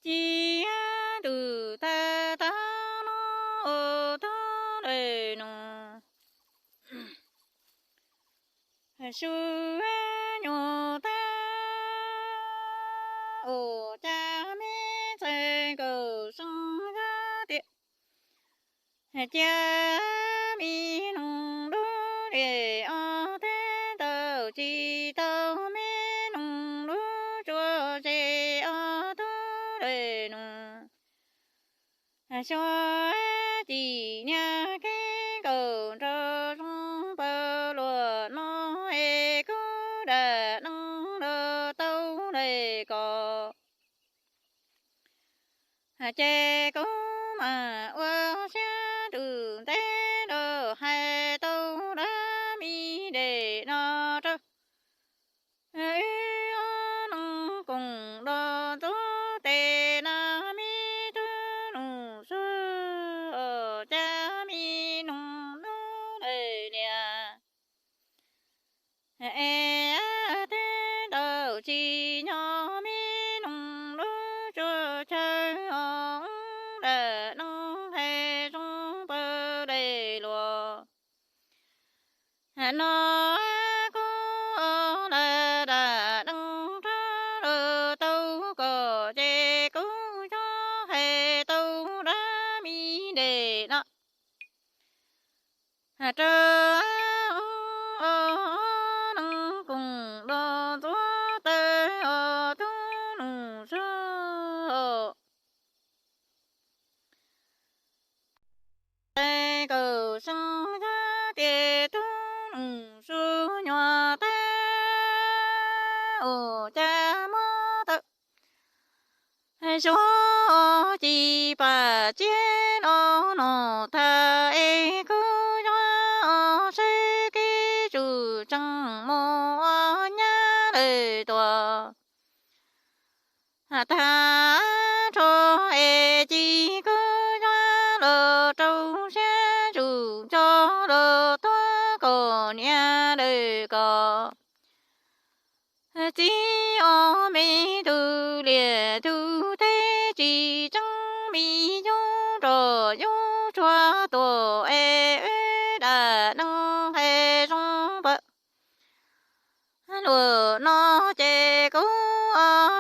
ci tus tag tag no, ua tub ntawm nus, su nyuam tag, ua cas me ntxhais Kaum See xav tias cia me noog lub liam ob teg ntawm, tsis tau me noog lub tsua, ces ob tub ntawm nus, xyov ci niag keeb nkaus nraug zoo pawg luam no, es kuv dam neeg los tau lawm ko, ces kuv mam ua siab ntuj ntev los hais tau dab mi dam no rau wb ob leeg koom los ntxuav tes na me tub Nus Suav, cas me noog lub liam es teg ntawm, tsis nyob me noog lub tsua, chaw os dam neeg hais zoo pawg lem luam no, kuv lam dam neeg rov los tau kom, ces kuv yuav hais tau dab mi dam no rau ob leeg koom los ntxuav tes, os tub Nus Suav. Kaum See xav tias tub Nus Suav nyuam tag, ua cas mob tawm suab ci pam tsiab no no tag, es kuv yuav saib kev tsum tseem mus ua nyab lawm tuaj tag nrho, es ci kuv yuav los rau siab tsum nco los tuag kom niam lawm ko. Txiv os me tug liam tug teb, tsis tseeb me yub nrog yub tsuag tuaj, es wb dam neeg hais zoo pawg luam no, ces kuv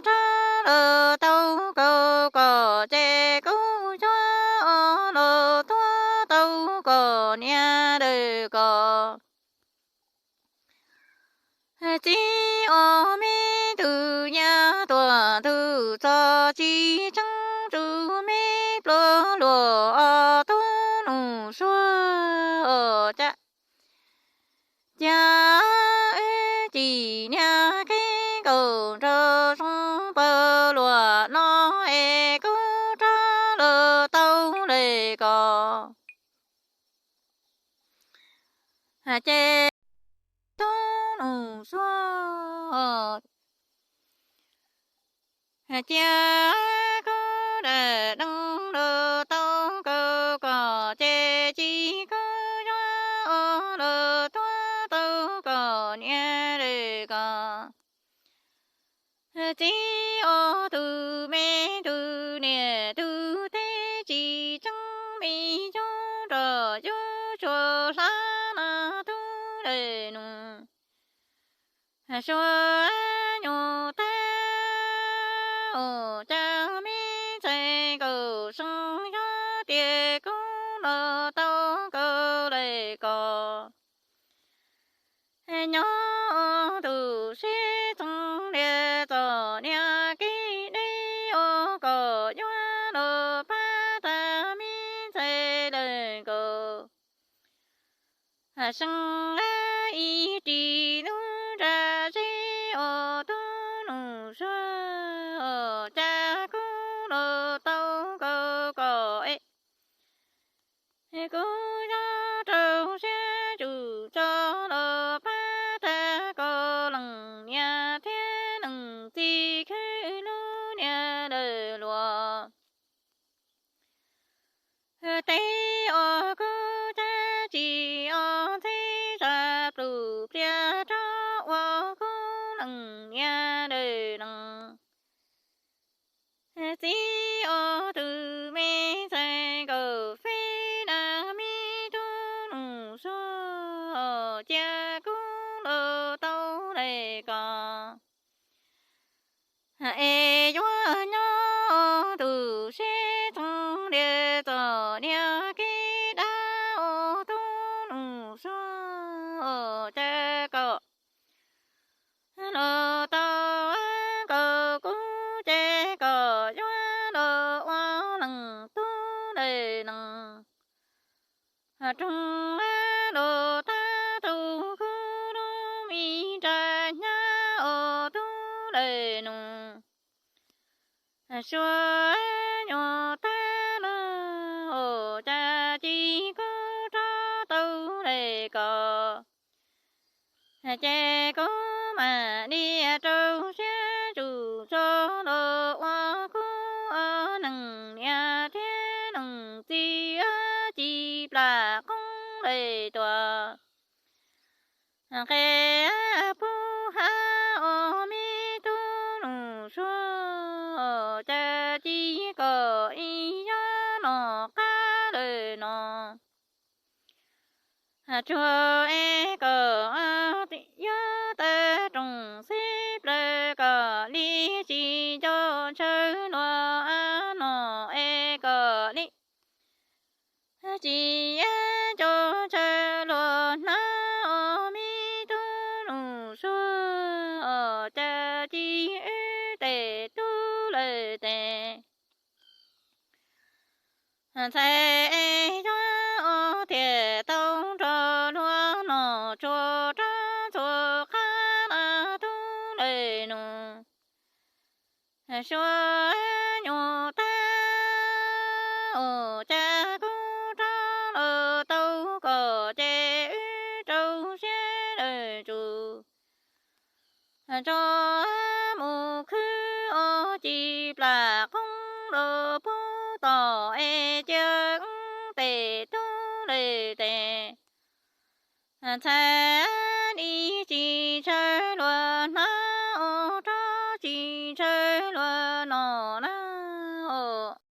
rov los tau kaum kom, ces kuv yuav los tuag tau kom niam lawm ko. Txiv os me tug nyab tuam tug txog, tsis tseeb tsum me pluag luam, os tub Nus Suav, cas cas wb ci niag keeb nkaus nraug zoo pawg luam no, es kuv rov los tau lawm ko. Ces tub Nus Suav, cia kuv dam neeg los tau kaum kom, ces ci kuv yuav los tuag tau kom niam lawm ko. Txiv os tug me tug niam tug teb, tsis tseeb me yub nrog yub tsuag hlab na tub lawm nus. Suav nyuam tag, ua cas me ntxhais Kaum See xav tias kuv los tau kaum lawm ko. Nyob tus seb txoov lias txom niag kev deb, ua kom yuav los pab tag me ntxhais lawm nkaus. See ib ris lub nra zeb, ua tub Nus Suav, cas kuv los tau kaum kom es kuv yuav rau siab tsum tso los pab tag koj leej niam thiab leej txiv khwv lub niag lawm luam. Teb os kuv cab tsis os ntxeb zaj plum pliaj rov ua kuv leej niam lawm leej txiv kom yuav los ua neeg tub ntawm no. Roog los tag tus khub lub me nra hnyav os tub ntawm no. Suav nyuam tag los cas ci kub rov tau le ko. Ces kuv mam li rau siab tsum tso los ua kuv ob neeg niam thiab neeg txiv ci plam qoob le tuaj. Nqe pub hab os me tub nus suav, cas ci kom ib yob los qab lawm no. Tsuag es kom yuav tawg rooj xib plawg kom li tsis nco ntshaw luag no es kom li tsis nco ntshaw luag hnab os me tub nus suav, cas ci wb tes tub lawm tes. Ntxhais es yuav ua thiaj tau nrog luag nom tsuas rov txhua qab na tub ntawm no. Suav nyuam tag os cas kuv rov los tau kom ces wb rau siab lawm tsum tso mus khwb os ci plam qoob los puag tom es cia wb tes tub lawm tes. Ntxhais li tsis ntshaw